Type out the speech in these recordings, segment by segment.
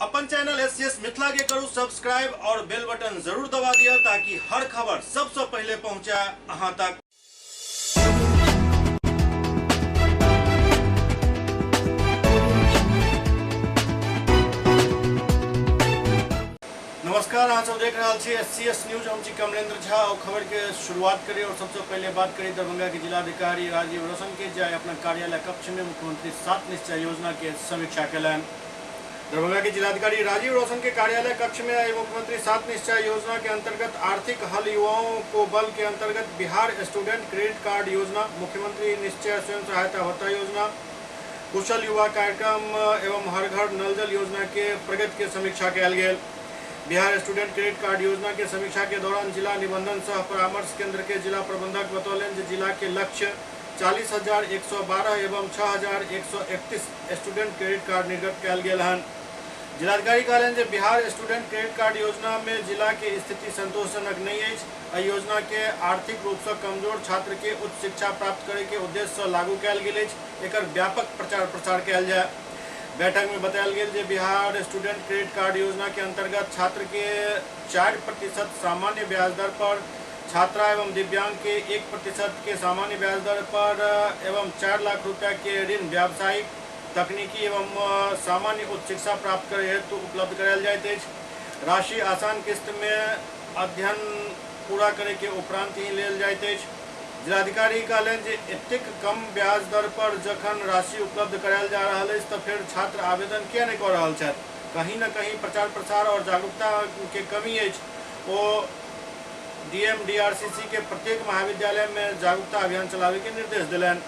अपन channel SCS Mithila के करू सब्सक्राइब और बेल बटन जरूर दबा दिया ताकि हर खबर सबसे पहले पहुंचे अहां तक। नमस्कार, अहाँ सब देख रहा छी एससीएस न्यूज। हम छी कमलेंद्र झा और खबर के शुरुआत करी और सबसे पहले बात करी दरभंगा के जिलाधिकारी राजीव रोशन के, जाय अपना कार्यालय कक्ष में मुख्यमंत्री सात निश्चय योजना के समीक्षा कयलनि। दरभंगा के जिलाधिकारी राजीव रोशन के कार्यालय कक्ष में आई मुख्यमंत्री सात निश्चय योजना के अंतर्गत आर्थिक हल युवाओं को बल के अंतर्गत बिहार स्टूडेंट क्रेडिट कार्ड योजना, मुख्यमंत्री निश्चय स्वयं सहायता भत्ता योजना, कुशल युवा कार्यक्रम एवं हर घर नल जल योजना के प्रगति के समीक्षा कयल गेल। बिहार स्टूडेंट क्रेडिट कार्ड योजना के समीक्षा के दौरान जिला निबंधन सह परामर्श केंद्र के जिला प्रबंधक बतौलनि जे जिला के लक्ष्य 40,112 एवं 6,131 स्टूडेंट क्रेडिट कार्ड निर्गत कयल गेल हन। जिलाधिकारी कहलनि जे बिहार स्टूडेंट क्रेडिट कार्ड योजना में जिला के स्थिति संतोषजनक नहीं अछि। एहि योजना के आर्थिक रूप से कमजोर छात्र के उच्च शिक्षा प्राप्त करे के उद्देश्य से लागू कयल गेल अछि। एकर व्यापक प्रचार प्रसार कयल जाय। बैठक में बतायल गेल जे बिहार स्टूडेंट क्रेडिट कार्ड योजना के अंतर्गत छात्र के 4% सामान्य ब्याज दर पर, छात्रा एवं दिव्यांग के 1% के सामान्य ब्याज दर पर एवं 4 लाख रुपया के ऋण व्यावसायिक, तकनीकी एवं सामान्य उच्च शिक्षा प्राप्त करे हेतु उपलब्ध करायल जाइत अछि। राशि आसान किस्त में अध्ययन पूरा करे के उपरांत ही लेल जाइत अछि। जिलाधिकारी कहलनि जे एतेक कम ब्याज दर पर जखन राशि उपलब्ध करायल जा रहल अछि तऽ फेर छात्र आवेदन किया नहि कऽ रहल छथि। कहीं न कहीं प्रचार प्रसार और जागरूकता के कमी अछि। ओ डीएम डीआरसीसी के प्रत्येक महाविद्यालय में जागरूकता अभियान चलावे के निर्देश दिलनि।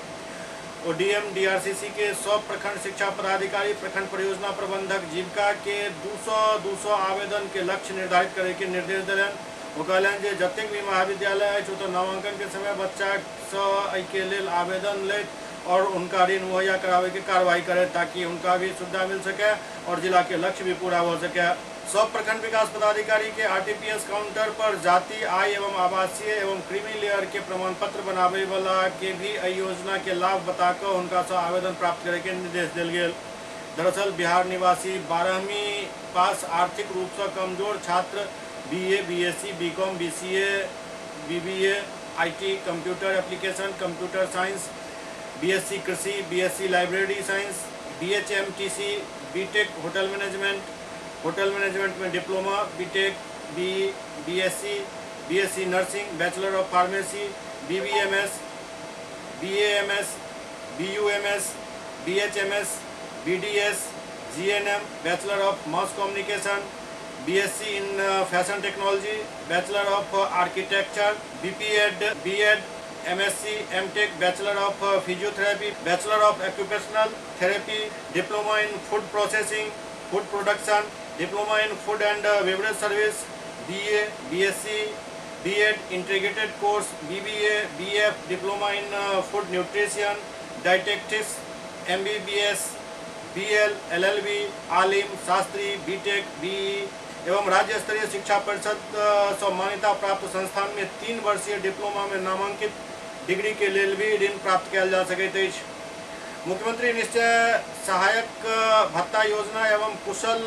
ओ डीएम डीआरसीसी के सब प्रखंड शिक्षा पदाधिकारी, प्रखंड परियोजना प्रबंधक जीविका के 200-200 आवेदन के लक्ष्य निर्धारित करे के निर्देश दिलनि। ओ कहलनि जे जतेक भी महाविद्यालय अछि ओतऽ नामांकन के समय बच्चा सँ एहि के लेल आवेदन लैत और उनका ऋण मुहैया करावे के कार्रवाई करे ताकि उनका भी सुविधा मिल सके और जिला के लक्ष्य भी पूरा हो सके। सब प्रखंड विकास पदाधिकारी के आरटीपीएस काउंटर पर जाति, आय एवं आवासीय एवं क्रीमी लेयर के प्रमाण पत्र बनावे वाला के भी एहि योजना के लाभ बताकऽ हुनका सँ आवेदन प्राप्त करे के निर्देश देल गेल। दरअसल बिहार निवासी 12वीं पास आर्थिक रूप सँ कमजोर छात्र BA, BSc, BCom, BCA, BBA, IT, computer application, computer science, BSc कृषि, BSc library science, BHMTC, BTech hotel management, hotel management में diploma, BTech, BE, BSc, BSc nursing, bachelor of pharmacy, BBMS, BAMS, BUMS, BHMS, BDS, GNM, bachelor of mass communication, BSc in fashion technology, bachelor of architecture, BPEd, BEd, MSc, MTech, bachelor of physiotherapy, bachelor of occupational therapy, diploma in food processing, food production, diploma in food and beverage service, BA, BSc, BEd integrated course, BBA, BF, diploma in food nutrition, dietetics, MBBS, BL, LLB, आलिम, Shastri, BTech, be एवं राज्य स्तरीय शिक्षा परिषद सँ मान्यता प्राप्त संस्थान में 3 वर्षीय डिप्लोमा में नामांकित डिग्री के लेल भी ऋण प्राप्त कयल जा सकैत अछि। मुख्यमंत्री निश्चय सहायक भत्ता योजना एवं कुशल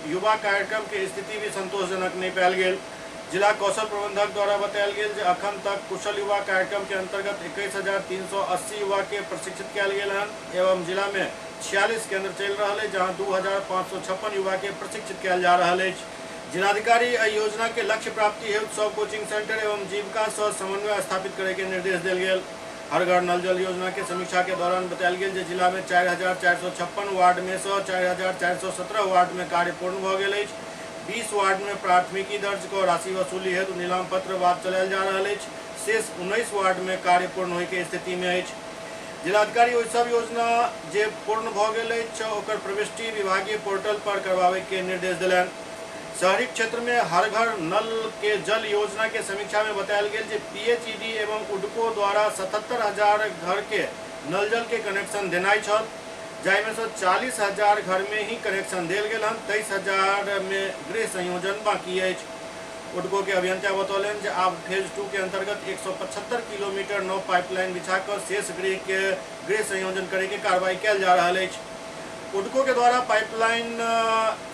युवा कार्यक्रम के स्थिति भी संतोषजनक नहीं पायल गेल। जिला कौशल प्रबंधक द्वारा बतायल गेल जे अखन तक कुशल युवा कार्यक्रम के अंतर्गत 21,380 युवा के प्रशिक्षित कयल गेल हन एवं जिला में 46 केंद्र चलि रहल अछि जहां 2,556 युवा के प्रशिक्षित कयल जा रहल अछि। जिलाधिकारी एहि योजना के लक्ष्य प्राप्ति हेतु सब कोचिंग सेंटर एवं जीविका सँ समन्वय स्थापित करे के निर्देश देल गेल। हर घर नल जल योजना के समीक्षा के दौरान बतायल गेल जे जिला में 4,456 वार्ड में सँ 4,417 वार्ड में कार्य पूर्ण भऽ गेल अछि। 20 वार्ड में प्राथमिकी दर्ज कऽ राशि वसूली हेतु नीलाम पत्र बाद चलायल जा रहल अछि। शेष 19 वार्ड में कार्य पूर्ण होय के स्थिति में अछि। जिलाधिकारी ओहि सब योजना जे पूर्ण भऽ गेल अछि ओकर प्रविष्टि विभागीय पोर्टल पर करवावे के निर्देश देलनि। शहरी क्षेत्र में हर घर नल के जल योजना के समीक्षा में बतायल गेल जे पीएचईडी एवं उडको द्वारा 77,000 घर के नल जल के कनेक्शन देनाइ छल, जाहिमे सँ 40,000 घर में ही कनेक्शन देल गेल हन, 23,000 में गृह संयोजन बाकी अछि। उडको के अभियंता बतौलनि जे आब फेज 2 के अंतर्गत 175 किलोमीटर नव पाइपलाइन बिछा कऽ शेष गृह के गृह संयोजन करे के कार्रवाई कयल जा रहल अछि। उडको के द्वारा पाइपलाइन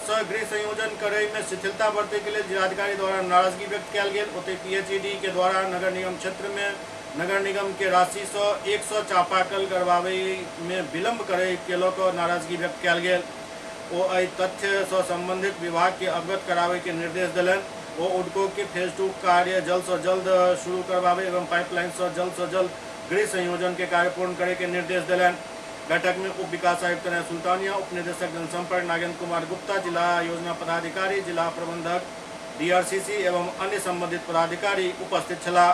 से गृह संयोजन करे में शिथिलता बरते के लिए जिलाधिकारी द्वारा नाराजगी व्यक्त कयल गेल। ओतहि पीएचईडी के द्वारा नगर निगम क्षेत्र में नगर निगम के राशि से 100 चापाकल करवावे में विलंब करे के लऽ कऽ नाराजगी व्यक्त कयल गेल। ओ एहि तथ्य से संबंधित विभाग के अवगत करावे के निर्देश देलनि। ओ उडको के फेज 2 कार्य जल्द से जल्द शुरू करवावे एवं पाइपलाइन से जल्द गृह संयोजन के कार्य पूर्ण करे के निर्देश देलनि। बैठक में उप विकास आयुक्त नया सुल्तानिया, उप निदेशक जनसंपर्क नागेंद्र कुमार गुप्ता, जिला योजना पदाधिकारी, जिला प्रबंधक डीआरसीसी एवं अन्य संबंधित पदाधिकारी उपस्थित छलाह।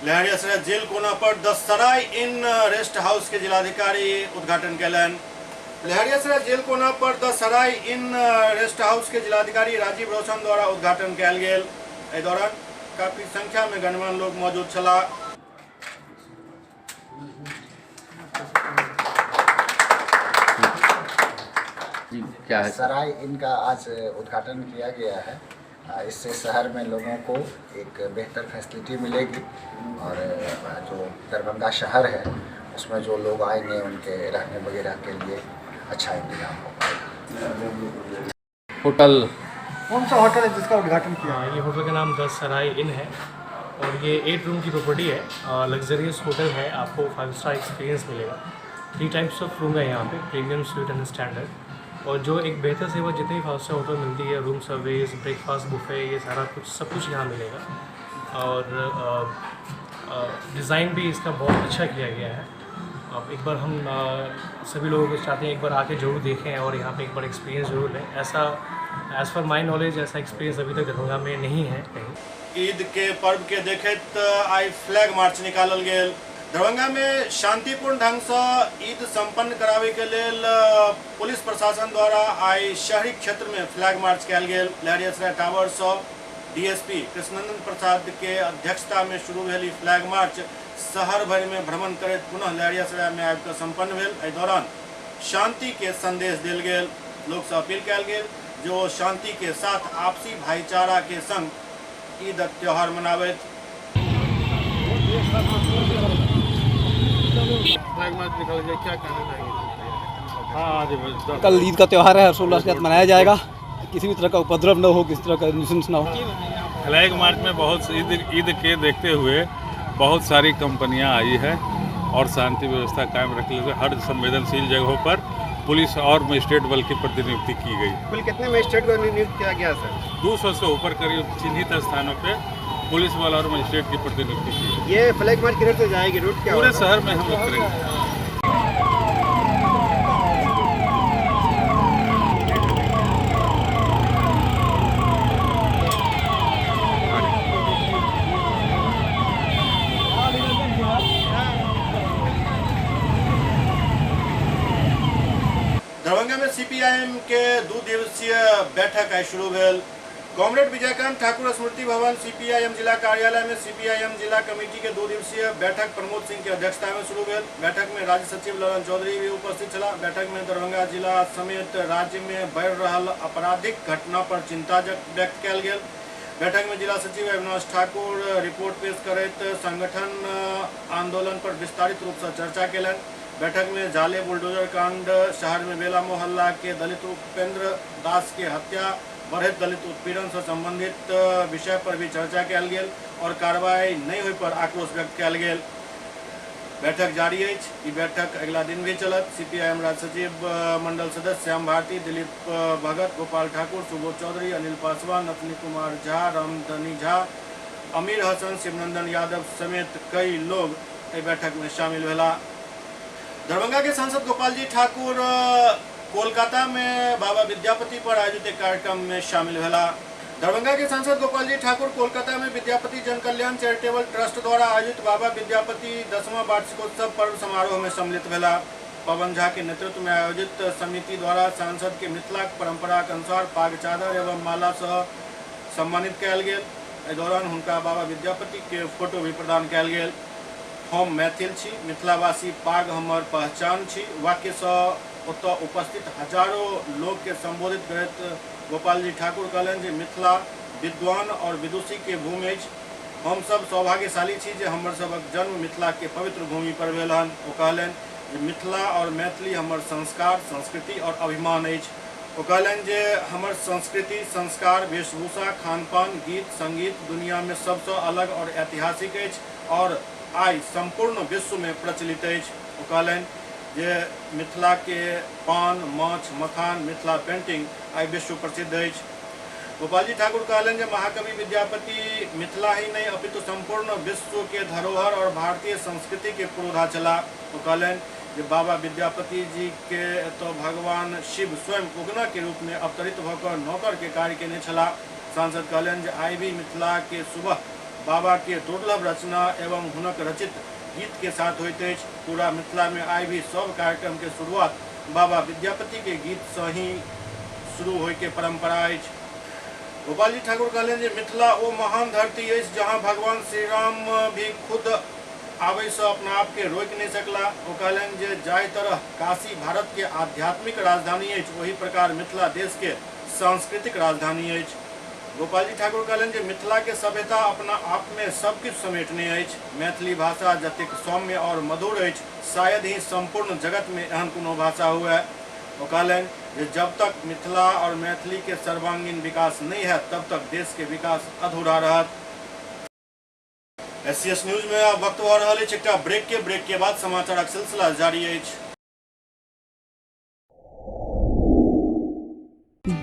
लहरियासराय जेल कोना पर the Sarai Inn rest house के जिलाधिकारी उद्घाटन कयलनि। लहरियासराय जेल कोना पर the Sarai Inn rest house के जिलाधिकारी राजीव रोशन द्वारा उद्घाटन कयल गेल। एहि दौरान काफी संख्या में गणमान्य लोग मौजूद छलाह। क्या है? सराय इन का आज उद्घाटन किया गया है। इससे शहर में लोगों को एक बेहतर फैसिलिटी मिलेगी और जो दरभंगा शहर है उसमें जो लोग आएंगे उनके रहने वगैरह के लिए अच्छा इंतजाम हो पाएगा। होटल कौन सा होटल है जिसका उद्घाटन किया? हाँ, ये होटल का नाम the सराय इन है और ये 8 रूम की प्रॉपर्टी है। लग्जरियस होटल है, आपको 5 स्टार एक्सपीरियंस मिलेगा। 3 टाइप्स ऑफ रूम है यहाँ पे, प्रीमियम, स्वीट एंड स्टैंडर्ड। और जो एक बेहतर सेवा जितनी भी 5 स्टार होटल मिलती है, रूम सर्विस, ब्रेकफास्ट बुफे, ये सारा कुछ सब कुछ यहाँ मिलेगा। और डिज़ाइन भी इसका बहुत अच्छा किया गया है। अब एक बार हम सभी लोगों को चाहते हैं एक बार आके ज़रूर देखें और यहाँ पे एक बार एक्सपीरियंस ज़रूर लें। ऐसा एज़ पर my knowledge ऐसा एक्सपीरियंस अभी तक दरभंगा में नहीं है कहीं। ईद के पर्व के देखैत आइ फ्लैग मार्च निकालल गेल। दरभंगा में शांतिपूर्ण ढंग से ईद संपन्न करावे के लेल पुलिस प्रशासन द्वारा आइ शहरी क्षेत्र में फ्लैग मार्च कयल गेल। लहरियासराय टावर से डीएसपी कृष्णनंदन प्रसाद के अध्यक्षता में शुरू भेल ई फ्लैग मार्च शहर भरि में भ्रमण करैत पुनः लहरियासराय में आबि कऽ संपन्न भेल। एहि दौरान शांति के संदेश देल गेल। लोक से अपील कयल गेल जो शांति के साथ आपसी भाईचारा के संग ईदक त्योहार मनाबैत। कल ईद का त्यौहार है, हर्षोल्लास के साथ मनाया जाएगा। किसी भी तरह का उपद्रव न हो, किसी तरह का न्यूसेंस न हो। फ्लैग मार्च में बहुत ईद के देखते हुए बहुत सारी कंपनियां आई है और शांति व्यवस्था कायम रखने के हर संवेदनशील जगहों पर पुलिस और मजिस्ट्रेट बल की प्रतिनियुक्ति की गई। कुल कितने मजिस्ट्रेट को नियुक्त किया गया सर? 200 से ऊपर करीब चिन्हित स्थानों पे पुलिस बल और मजिस्ट्रेट की प्रतिनियुक्ति की गई। ये फ्लैग मार्च किधर से जाएगी, रूट क्या? पूरे शहर में हम लोग करेंगे। दरभंगा में सीपीआईएम के 2 दिवसीय बैठक आइ शुरू भेल। कॉमरेड विजयकांत ठाकुर स्मृति भवन सीपीआईएम जिला कार्यालय में सीपीआईएम जिला कमेटी के 2 दिवसीय बैठक प्रमोद सिंह के अध्यक्षता में शुरू भेल। बैठक में राज्य सचिव ललन चौधरी भी उपस्थित छलाह। बैठक में दरभंगा जिला समेत राज्य में बढ़ि रहल आपराधिक घटना पर चिंता व्यक्त कयल गेल। बैठक में जिला सचिव अविनाश ठाकुर रिपोर्ट पेश करैत संगठन आंदोलन पर विस्तारित रूप से चर्चा कयलनि। बैठक में जाले बुलडोजर कांड, शहर में बेला मोहल्ला के दलित उपेंद्र दास के हत्या, बढ़ैत दलित उत्पीड़न से संबंधित विषय पर भी चर्चा कयल गेल और कार्रवाई नहीं होय पर आक्रोश व्यक्त कयल गेल। बैठक जारी अछि। ई बैठक अगिला दिन भी चलत। सीपीआईएम राज्य सचिव मंडल सदस्य श्याम भारती, दिलीप भगत, गोपाल ठाकुर, सुबोध चौधरी, अनिल पासवान, अश्विनी कुमार झा, रामधनी झा, अमीर हसन, शिवनंदन यादव समेत कई लोग एहि बैठक में शामिल भेला। दरभंगा के सांसद गोपाल जी ठाकुर कोलकाता में बाबा विद्यापति पर आयोजित एक कार्यक्रम में शामिल भेला। दरभंगा के सांसद गोपाल जी ठाकुर कोलकाता में विद्यापति जन कल्याण चैरिटेबल ट्रस्ट द्वारा आयोजित बाबा विद्यापति 10वां वार्षिकोत्सव पर्व समारोह में सम्मिलित भेला। पवन झा के नेतृत्व में आयोजित समिति द्वारा सांसद के मिथिला परंपरा के अनुसार पाग चादर एवं माला से सम्मानित कयल गेल। एहि दौरान हुनका बाबा विद्यापति के फोटो भी प्रदान कयल गेल। हम मैथिल छी, मिथिलावासी पाग हमर पहचान छी वाक्य से ओतऽ उपस्थित हजारों लोग के संबोधित करैत गोपाल जी ठाकुर कहलनि जे मिथिला विद्वान और विदुषी के भूमि अछि। हम सब सौभाग्यशाली छी जे हमर सबक जन्म मिथिला के पवित्र भूमि पर भेल हन। ओ कहलनि जे मिथिला और मैथिली हमर संस्कार, संस्कृति और अभिमान अछि। ओ कहलनि जे हमर संस्कृति, संस्कार, वेशभूषा, खानपान, गीत संगीत दुनिया में सबसँ अलग और ऐतिहासिक अछि और आइ संपूर्ण विश्व में प्रचलित अछि। ओ कहलनि जे मिथिला के पान, माछ, मखान, मिथिला पेंटिंग आइ विश्व प्रसिद्ध अछि। गोपालजी ठाकुर कहलनि जे महाकवि विद्यापति मिथिला ही नहीं अपितु संपूर्ण विश्व के धरोहर और भारतीय संस्कृति के पुरोधा छलाह। ओ कहलनि जे बाबा विद्यापति जी के तो भगवान शिव स्वयं उगना के रूप में अवतरित भऽ कऽ नौकर के कार्य केने छलाह। सांसद कहलनि जे आइ भी मिथिला के सुबह बाबा के दुर्लभ रचना एवं हुनक रचित गीत के साथ होइत अछि। पूरा मिथिला में आइ भी सब कार्यक्रम के शुरुआत बाबा विद्यापति के गीत से ही शुरू होय के परंपरा अछि। गोपालजी ठाकुर कहलनि जे मिथिला ओ महान धरती अछि जहाँ भगवान श्री राम भी खुद आबै से अपना आप के रोकि नहीं सकला। ओ कहलनि जे जाहि तरह काशी भारत के आध्यात्मिक राजधानी अछि, ओही प्रकार मिथिला देश के सांस्कृतिक राजधानी अछि। गोपालजी ठाकुर कहलनि जे मिथिला के सभ्यता अपना आप में सब किछु समेटने अछि। मैथिली भाषा जतेक सौम्य और मधुर अछि, शायद ही संपूर्ण जगत में एहन कोनो भाषा हुए। ओ कहलनि जे जब तक मिथिला और मैथिली के सर्वांगीण विकास नहीं है तब तक देश के विकास अधूरा रहत। एससीएस न्यूज में आब वक्त भऽ रहल अछि एकटा ब्रेक के बाद समाचारक सिलसिला जारी अछि।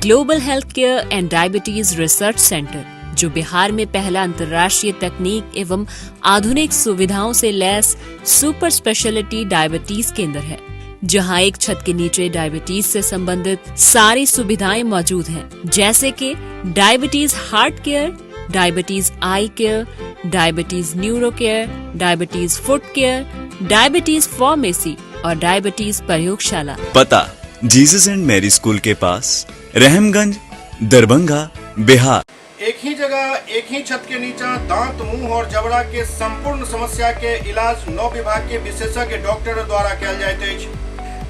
Global health care and diabetes research centre, जो बिहार में पहला अंतर्राष्ट्रीय तकनीक एवं आधुनिक सुविधाओं से लैस सुपर स्पेशलिटी डायबिटीज केंद्र है, जहां एक छत के नीचे डायबिटीज से संबंधित सारी सुविधाएं मौजूद हैं, जैसे कि diabetes heart care, diabetes eye care, diabetes neuro care, diabetes foot care, diabetes pharmacy और डायबिटीज प्रयोगशाला। पता जीसस एंड मैरी स्कूल के पास, रहमगंज, दरभंगा, बिहार। एक ही जगह एक ही छत के नीचा दांत, मुंह और जबड़ा के संपूर्ण समस्या के इलाज 9 विभाग के विशेषज्ञ डॉक्टर द्वारा कयल जाइत अछि।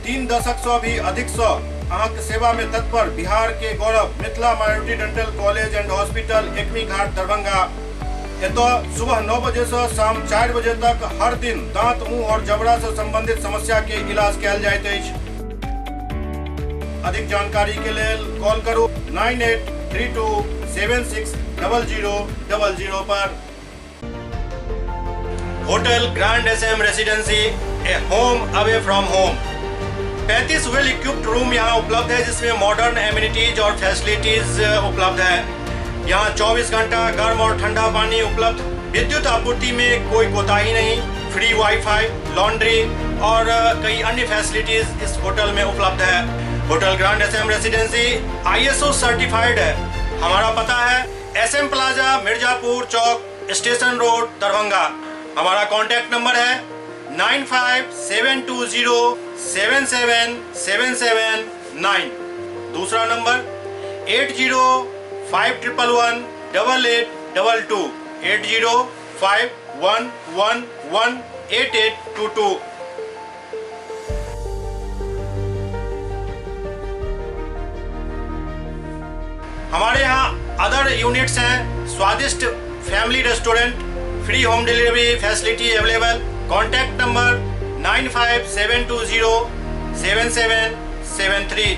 3 दशक से भी अधिक से अहाँके सेवा में तत्पर बिहार के गौरव Mithila minority dental college and hospital, Ekmi Ghat, Darbhanga. एतऽ सुबह 9 बजे से शाम 4 बजे तक हर दिन दांत, मुंह और जबड़ा से संबंधित समस्या के इलाज कयल जाइत अछि। अधिक जानकारी के लेल कॉल करू 9832760000 पर। Hotel grand S M residency, a home away from home. 35 well equipped room यहाँ उपलब्ध है, जिसमें मॉडर्न एमिनिटीज और फैसिलिटीज उपलब्ध है। यहाँ 24 घंटा गर्म और ठंडा पानी उपलब्ध, विद्युत आपूर्ति में कोई कोताही नहीं, फ्री वाईफाई, लॉन्ड्री और कई अन्य फैसिलिटीज इस होटल में उपलब्ध है। Hotel grand S M residency ISO certified है। हमारा पता है एस एम प्लाजा, मिर्जापुर चौक, स्टेशन रोड, दरभंगा। हमारा कॉन्टैक्ट नंबर है 9572077779। दूसरा नंबर 8051118822, 8051118822। हमारे यहाँ अदर यूनिट्स हैं, स्वादिष्ट family restaurant, free home delivery facility available. Contact number 9572077773।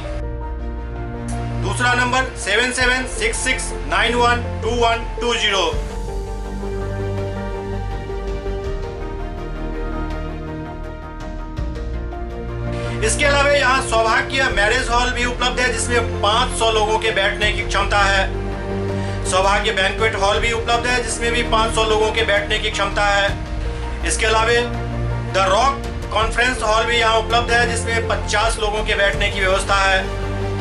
दूसरा नंबर 7766912120। इसके अलावा यहाँ सौभाग्य मैरिज हॉल भी उपलब्ध है, जिसमें 500 लोगों के बैठने की क्षमता है। सौभाग्य बैंक्वेट हॉल भी उपलब्ध है, जिसमें भी 500 लोगों के बैठने की क्षमता है। इसके अलावा the rock conference hall भी यहाँ उपलब्ध है, जिसमें 50 लोगों के बैठने की व्यवस्था है।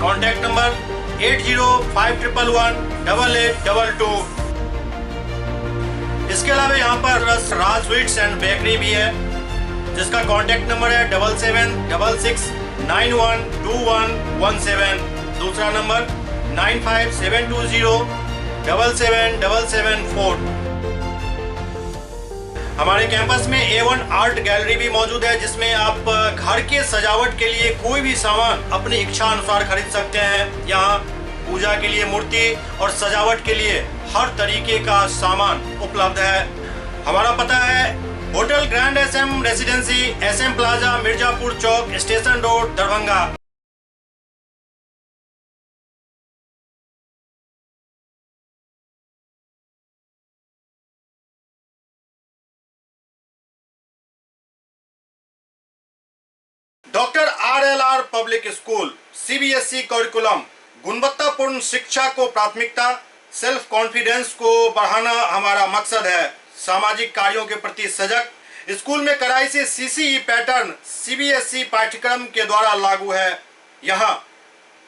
Contact number 8051118822। इसके अलावा यहाँ पर राज स्वीट्स एंड बेकरी भी है, जिसका कॉन्टैक्ट नंबर है 7766912117। दूसरा नंबर 9572077774। हमारे कैंपस में A1 art gallery भी मौजूद है, जिसमें आप घर के सजावट के लिए कोई भी सामान अपनी इच्छा अनुसार खरीद सकते हैं। यहाँ पूजा के लिए मूर्ति और सजावट के लिए हर तरीके का सामान उपलब्ध है। हमारा पता है Hotel Grand S M Residency, S M Plaza, Mirzapur Chowk, Station Road, Darbhanga. Doctor R L R Public School, CBSE curriculum, गुणवत्तापूर्ण शिक्षा को प्राथमिकता, सेल्फ कॉन्फिडेंस को बढ़ाना हमारा मकसद है। सामाजिक कार्यों के प्रति सजग, स्कूल में कड़ाई से सीसीई पैटर्न सीबीएसई पाठ्यक्रम के द्वारा लागू है। यहाँ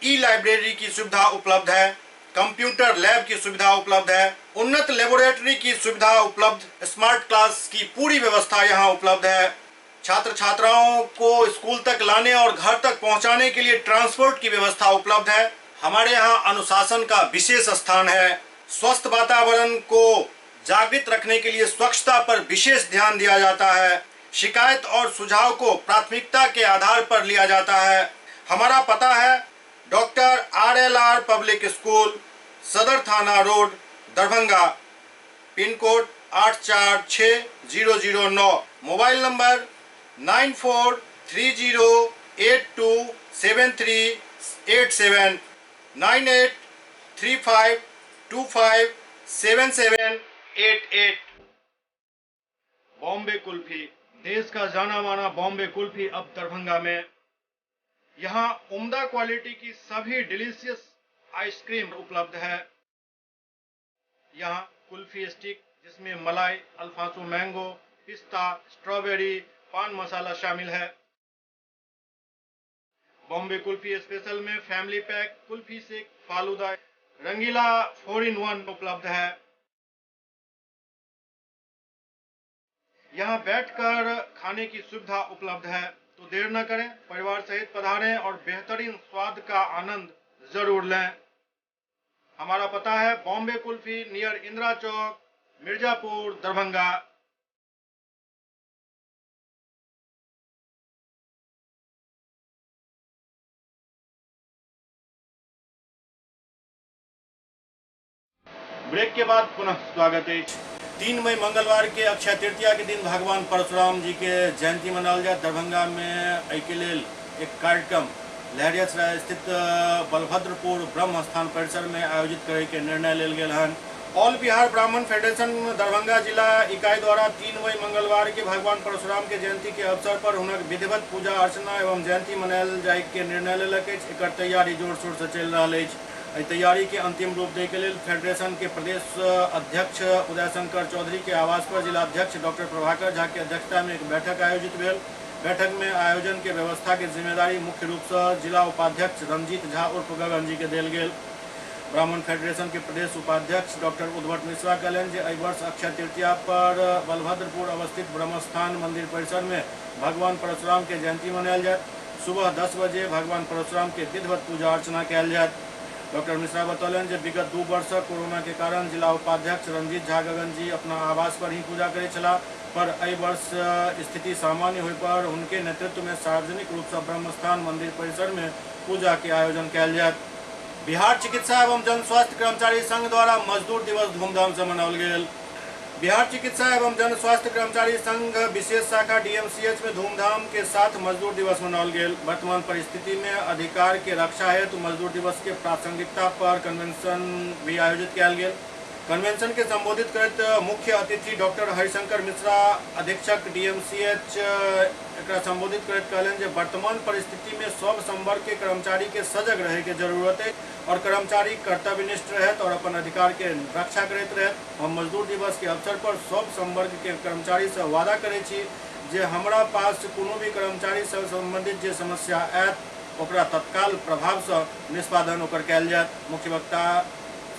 ई लाइब्रेरी की सुविधा उपलब्ध है, कंप्यूटर लैब की सुविधा उपलब्ध है, उन्नत लेबोरेटरी की सुविधा उपलब्ध, स्मार्ट क्लास की पूरी व्यवस्था यहाँ उपलब्ध है। छात्र छात्राओं को स्कूल तक लाने और घर तक पहुंचाने के लिए ट्रांसपोर्ट की व्यवस्था उपलब्ध है। हमारे यहाँ अनुशासन का विशेष स्थान है। स्वस्थ वातावरण को जागृत रखने के लिए स्वच्छता पर विशेष ध्यान दिया जाता है। शिकायत और सुझाव को प्राथमिकता के आधार पर लिया जाता है। हमारा पता है doctor R L R Public School, Sadar Thana Road, Darbhanga, pin code 846009, mobile number 9430827387, 9835257788। Bombay kulfi, देश का जाना माना बॉम्बे कुल्फी अब दरभंगा में। यहाँ उम्दा क्वालिटी की सभी डिलीशियस आइसक्रीम उपलब्ध है। यहाँ कुल्फी स्टिक जिसमें मलाई, अल्फांसो मैंगो, पिस्ता, स्ट्रॉबेरी, पान मसाला शामिल है। बॉम्बे कुल्फी स्पेशल में family pack, kulfi shake, falooda, Rangeela 4 in 1 उपलब्ध है। यहाँ बैठकर खाने की सुविधा उपलब्ध है, तो देर न करें, परिवार सहित पधारें और बेहतरीन स्वाद का आनंद जरूर लें। हमारा पता है बॉम्बे कुल्फी, नियर इंदिरा चौक, मिर्जापुर, दरभंगा। ब्रेक के बाद पुनः स्वागत है। 3 मई मंगलवार के अक्षय तृतीया के दिन भगवान परशुराम जी के जयंती मनाओल जाए। दरभंगा में एहि लेल एक कार्यक्रम लहरियासराय स्थित बलभद्रपुर ब्रह्म स्थान परिसर में आयोजित करे के निर्णय लेल गेल हन। ऑल बिहार ब्राह्मण फेडरेशन दरभंगा जिला इकाई द्वारा 3 मई मंगलवार के भगवान परशुराम के जयंती के अवसर पर हुनक विधिवत पूजा अर्चना एवं जयंती मनायल जाय के निर्णय लेलक अछि। एकर तैयारी जोर शोर से चलि रहल अछि। एहि तैयारी के अंतिम रूप दै के लेल फेडरेशन के प्रदेश अध्यक्ष उदय शंकर चौधरी के आवास पर जिलाध्यक्ष डॉक्टर प्रभाकर झा के अध्यक्षता में एक बैठक आयोजित भेल। बैठक में आयोजन के व्यवस्था के जिम्मेदारी मुख्य रूप से जिला उपाध्यक्ष रंजीत झा उर्फ गगन जी के देल गेल। ब्राह्मण फेडरेशन के प्रदेश उपाध्यक्ष डॉक्टर उद्भट मिश्रा कहलनि जे एहि वर्ष अक्षय तृतीया पर बलभद्रपुर अवस्थित ब्रह्मस्थान मंदिर परिसर में भगवान परशुराम के जयंती मनायल जायत। सुबह 10 बजे भगवान परशुराम के विधिवत पूजा अर्चना कयल जायत। डॉक्टर मिश्रा बतौलनि जे विगत 2 वर्ष कोरोना के कारण जिला उपाध्यक्ष रंजीत झा गगन जी अपना आवास पर ही पूजा करै छलाह, पर एहि वर्ष स्थिति सामान्य होय पर हुनके नेतृत्व में सार्वजनिक रूप से ब्रह्मस्थान मंदिर परिसर में पूजा के आयोजन कयल जायत। बिहार चिकित्सा एवं जन स्वास्थ्य कर्मचारी संघ द्वारा मजदूर दिवस धूमधाम से मनाओल गेल। बिहार चिकित्सा एवं जन स्वास्थ्य कर्मचारी संघ विशेष शाखा डीएमसीएच में धूमधाम के साथ मजदूर दिवस मनाओल गेल। वर्तमान परिस्थिति में अधिकार के रक्षा हेतु मजदूर दिवस के प्रासंगिकता पर कन्वेंशन भी आयोजित कयल गेल। कन्वेंशन के संबोधित करैत मुख्य अतिथि डॉक्टर हरिशंकर मिश्रा अधीक्षक डीएमसीएच एकरा संबोधित करैत कहलनि जे वर्तमान परिस्थिति में सब संवर्ग के कर्मचारी के सजग रहे के जरूरत है और कर्मचारी कर्तव्यनिष्ठ रहत और अपन अधिकार के रक्षा करैत रहत। हम मजदूर दिवस के अवसर पर सब संवर्ग के कर्मचारी से वादा करै छी जे हमरा पास कोनो भी कर्मचारी से संबंधित जे समस्या आयत ओकरा तत्काल प्रभाव से निष्पादन ओकर कयल जायत। मुख्य वक्ता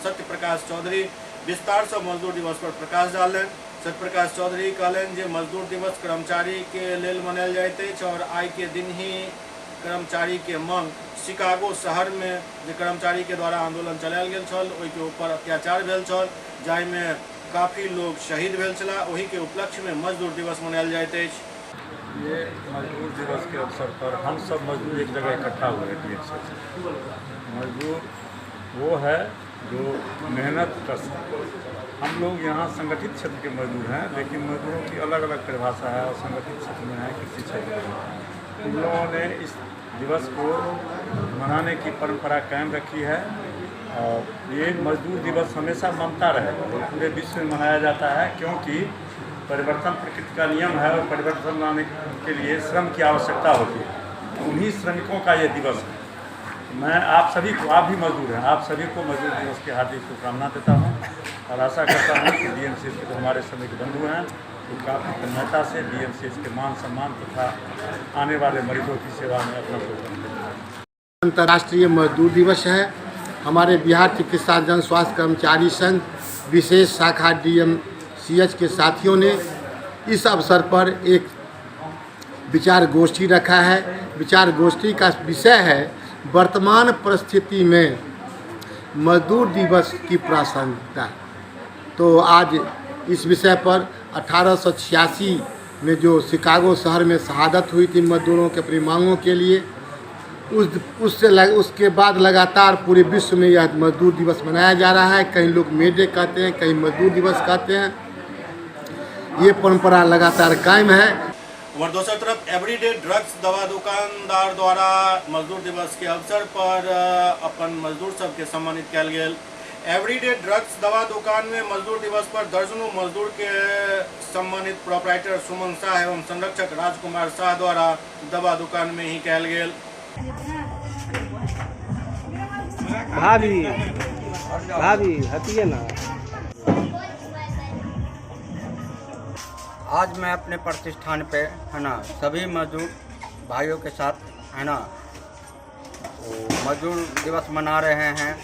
सत्य प्रकाश चौधरी विस्तार से मजदूर दिवस पर प्रकाश डालनि। सत्यप्रकाश चौधरी कहलनि जे मजदूर दिवस कर्मचारी के लेल मनायल जाइत अछि और आइ के दिन ही कर्मचारी के मांग शिकागो शहर में जे कर्मचारी के द्वारा आंदोलन चलायल गेल छल ओहिके ऊपर अत्याचार भेल छल जाहिमे काफ़ी लोग शहीद भेल छलाह, ओहि के उपलक्ष्य में मजदूर दिवस मनायल जाइत अछि। ये मजदूर दिवस के अवसर पर हम सब मजदूर एक जगह इकट्ठा हुए हैं। मजदूर वो है जो मेहनत कर सके। हम लोग यहाँ संगठित क्षेत्र के मजदूर हैं, लेकिन मजदूरों की अलग अलग परिभाषा है और संगठित क्षेत्र में है, कृषि क्षेत्र में। उन लोगों ने इस दिवस को मनाने की परंपरा कायम रखी है और ये मजदूर दिवस हमेशा मनता रहेगा और पूरे विश्व में मनाया जाता है, क्योंकि परिवर्तन प्रकृति का नियम है और परिवर्तन लाने के लिए श्रम की आवश्यकता होती है। उन्हीं श्रमिकों का ये दिवस है। मैं आप सभी को, आप भी मजदूर हैं, आप सभी को मजदूर दिवस की हार्दिक शुभकामना देता हूं और आशा करता हूं कि डीएमसीएच के जो हमारे श्रमिक बंधु हैं वो काफ़ी तन्मयता से डीएमसीएच के मान सम्मान तथा आने वाले मरीजों की सेवा में अपना योगदान देंगे। अंतर्राष्ट्रीय मजदूर दिवस है। हमारे बिहार चिकित्सा जन स्वास्थ्य कर्मचारी संघ विशेष शाखा डीएमसीएच के साथियों ने इस अवसर पर एक विचार गोष्ठी रखा है। विचार गोष्ठी का विषय है वर्तमान परिस्थिति में मजदूर दिवस की प्रासंगिकता। तो आज इस विषय पर 1886 में जो शिकागो शहर में शहादत हुई थी मजदूरों के अपनी मांगों के लिए, उसके बाद लगातार पूरे विश्व में यह मजदूर दिवस मनाया जा रहा है। कहीं लोग मे डे कहते हैं, कहीं मजदूर दिवस कहते हैं। ये परंपरा लगातार कायम है। और दोसर तरफ एवरीडे ड्रग्स दवा दुकानदार द्वारा मजदूर दिवस के अवसर पर अपन मजदूर सबके सम्मानित कयल गेल। एवरीडे ड्रग्स दवा दुकान में मजदूर दिवस पर दर्जनों मजदूर के सम्मानित प्रोपराइटर सुमन शाह एवं संरक्षक राजकुमार शाह द्वारा दवा दुकान में ही कयल गेल। भाभी भाभी हटिए ना। आज मैं अपने प्रतिष्ठान पे है ना सभी मजदूर भाइयों के साथ है ना मजदूर दिवस मना रहे हैं।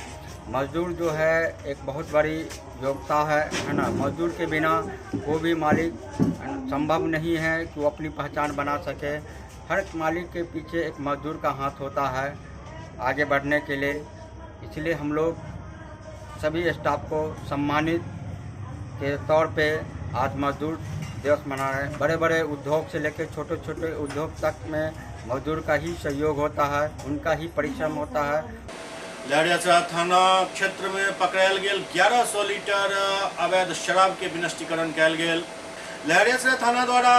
मजदूर जो है एक बहुत बड़ी योग्यता है ना। मजदूर के बिना कोई भी मालिक संभव नहीं है कि वो अपनी पहचान बना सके। हर मालिक के पीछे एक मजदूर का हाथ होता है आगे बढ़ने के लिए। इसलिए हम लोग सभी स्टाफ को सम्मानित के तौर पे आज मजदूर दिवस मना रहे हैं। बड़े बड़े उद्योग से लेकर छोटे छोटे उद्योग तक में मजदूर का ही सहयोग होता है, उनका ही परिश्रम होता है। लहरियासराय थाना क्षेत्र में पकड़ायल गेल 1100 लीटर अवैध शराब के विनष्टीकरण कयल गेल। लहरियासराय थाना द्वारा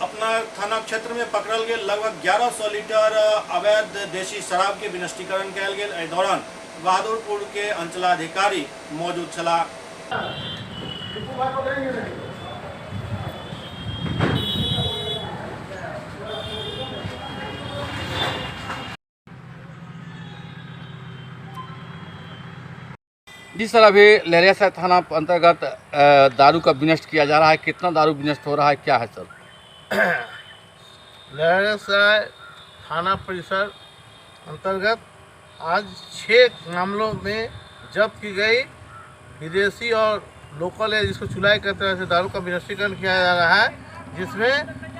अपना थाना क्षेत्र में पकड़ल गेल लगभग 1100 लीटर अवैध देशी शराब के विनष्टीकरण कयल गेल। एहि दौरान बहादुरपुर के अंचलाधिकारी मौजूद छलाह। जी सर, अभी लहरियासराय थाना अंतर्गत दारू का विनष्ट किया जा रहा है। कितना दारू विनष्ट हो रहा है, क्या है सर? लहरियासराय थाना परिसर अंतर्गत आज 6 मामलों में जब्त की गई विदेशी और लोकल है जिसको चुलाई कहते हैं दारू का विनष्टीकरण किया जा रहा है, जिसमें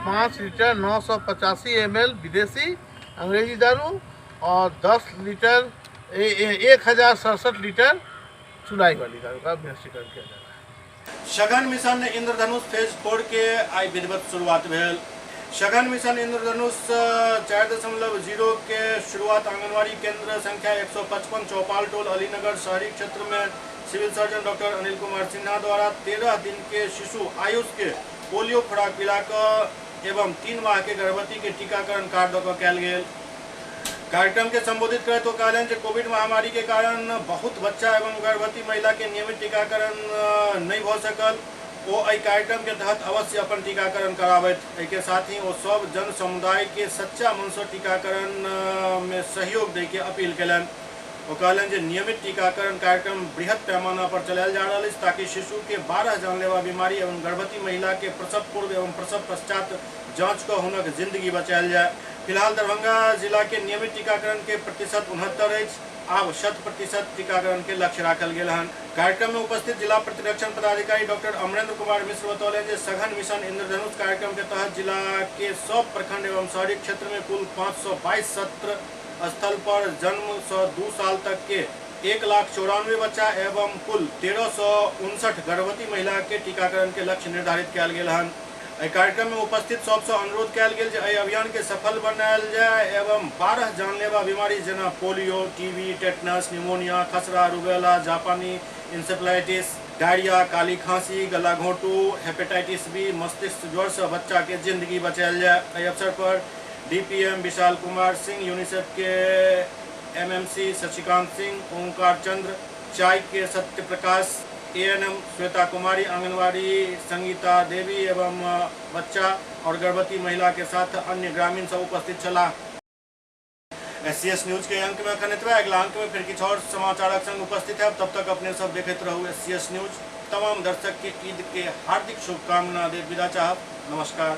5 लीटर 985 ml विदेशी अंग्रेजी दारू और 10 लीटर 1067 लीटर चुलाई वाली दारू का विनष्टीकरण किया जा रहा है। सघन मिशन इंद्रधनुष फेज 4 के आई विधिवत शुरुआत भेल। सघन मिशन इंद्रधनुष 4.0 के शुरुआत आंगनबाड़ी केंद्र संख्या 155 चौपाल टोल अलीनगर शहरी क्षेत्र में civil surgeon doctor Anil Kumar Sinha द्वारा 13 दिन के शिशु आयुष के पोलियो खुराक पिलाकर एवं 3 माह के गर्भवती के टीकाकरण कार्ड दऽ कयल गेल। कार्यक्रम के संबोधित करैत ओ कहलनि जे कोविड महामारी के कारण बहुत बच्चा एवं गर्भवती महिला के नियमित टीकाकरण नहीं भऽ सकल। ओ एहि कार्यक्रम के तहत अवश्य अपन टीकाकरण कराबथि। एहिके साथ ही ओ सब जन समुदाय के सच्चा मन से टीकाकरण में सहयोग दै के अपील कयलनि। ओ कहलनि जे नियमित टीकाकरण कार्यक्रम बृहत पैमाना पर चलायल जा रहल अछि ताकि शिशु के 12 जानलेवा बीमारी एवं गर्भवती महिला के प्रसव पूर्व एवं प्रसव पश्चात जांच कऽ हुनक जिंदगी बचायल जाय। फिलहाल दरभंगा जिला के नियमित टीकाकरण के प्रतिशत 69 अछि। आब 100% टीकाकरण के लक्ष्य राखल गेल हन। कार्यक्रम में उपस्थित जिला प्रतिरक्षण पदाधिकारी डॉक्टर अमरेंद्र कुमार मिश्र बतौलनि जे सघन मिशन इंद्रधनुष कार्यक्रम के तहत जिला के सब प्रखंड एवं शहरी क्षेत्र में कुल 522 सत्र स्थल पर जन्म से 2 साल तक के 1,94,000 बच्चा एवं कुल 1359 गर्भवती महिला के टीकाकरण के लक्ष्य निर्धारित कयल गेल हन। एहि कार्यक्रम में उपस्थित सबसँ अनुरोध कयल गेल जे एहि अभियान के सफल बनायल जाय एवं 12 जानलेवा बीमारी जेना पोलियो, टीबी, टेटनस, निमोनिया, खसरा, रुबेला, जापानी इंसेफ्लाइटिस, डायरिया, काली खांसी, गला घोंटू, हेपेटाइटिस बी, मस्तिष्क ज्वर से बच्चा के जिंदगी बचायल जाय। एहि अवसर पर डीपीएम विशाल कुमार सिंह, यूनिसेफ के एमएमसी शशिकांत सिंह, ओंकार चंद्र, चाय के सत्य प्रकाश, एएनएम श्वेता कुमारी, आंगनबाड़ी संगीता देवी एवं बच्चा और गर्भवती महिला के साथ अन्य ग्रामीण सब उपस्थित छलाह। एससीएस न्यूज के अंक में अखन एतबे। अगला अंक में फिर किछु और समाचारक संग उपस्थित है। तब तक अपने सब देखते रहू एससीएस न्यूज। तमाम दर्शक के ईद के हार्दिक शुभकामना दे विदा चाहब। नमस्कार।